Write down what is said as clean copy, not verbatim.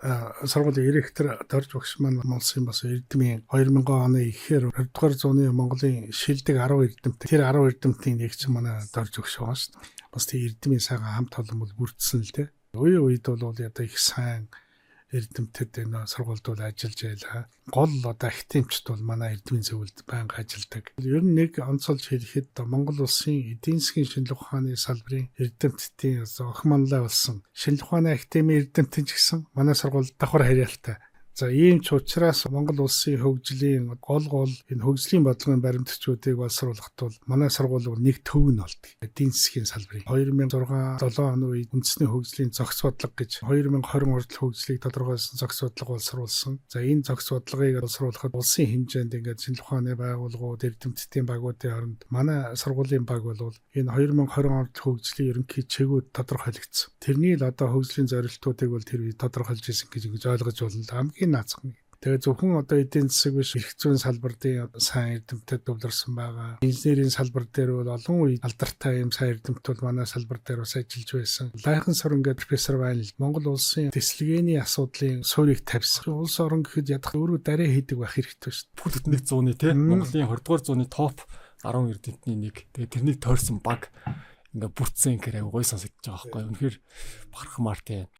Сургуулийн ректор Дорж багш маань Монголын бас эрдмийн 2000 оны ихээр 20 дугаар зууны Монголын шилдэг 10 эрдэмт, тэр 10 эрдэмтний нэг чинь манай Дорж багш байгаа шүү дээ. Бас тэр эрдмийн сайхан хамт олон бол бүрдсэн л дээ. Үе үед бол одоо их сайн эрдэмтэд энэ сургуульд бол ажиллаж байлаа. Гол одоо академичд бол манай эрдмийн зөвлөлд байнга ажилладаг. Ер нь нэг онцолж хэлэхэд Монгол улсын эдийн засгийн шинжлэх ухааны салбарын эрдэмтдийн охин манлай болсон шинжлэх ухааны академийн эрдэмтэн ч гэсэн манай сургууль давхар харьяалтай. За, ийм ч учраас Монгол улсын хөгжлийн гол гол энэ хөгжлийн бодлогын баримтчгуудыг боловсруулахад бол манай сургууль бол нэг төв нь болдог. Эдийн засгийн салбарын 2006 7 оны үед үндэсний хөгжлийн зохис бодлого гэж 2020 урдлах хөгжлийг тодорхойлсон зохис бодлого боловсруулсан. За, энэ зохис бодлогыг боловсруулахад улсын хэмжээнд ингээд шинжлэх ухааны байгууллагууд, эрдэмтдийн багуудын хооронд манай сургуулийн баг бол энэ 2020 урдлах хөгжлийн ерөнхий чигүүд тодорхойлогдсон. Тэрний л одоо хөгжлийн зорилтуудыг бол тэр үе тодорхойлж исэн гэж ингэж ойлгож байна. Хамгийн наацхан. Тэгээ зөвхөн одоо эдийн засаг биш, эрх зүйн салбар дээр сайн эрдэмтэд төвлөрсөн байгаа. Инженерийн салбар дээр бол олон үе алдартай юм сайн эрдэмт бол манай салбар дээр бас ажиллаж байсан. Лайхан Сорон гэдэг профессор байна л Монгол улсын тэсэлгээний асуудлын суурийг тавьсан. Улс орон гэхэд ядах өөрөө дарай хийдэг байх хэрэгтэй шүү дээ. Бүхэл бүтэн зууны те Монголын 20 дугаар зууны топ 10 эрдэмтний нэг. Тэгээ тэрнийг тойрсон баг ингээ бүрдсэн гэхээр аягүй гоё сонсогдож байгаа байхгүй. Үнэхээр бахархмаар те.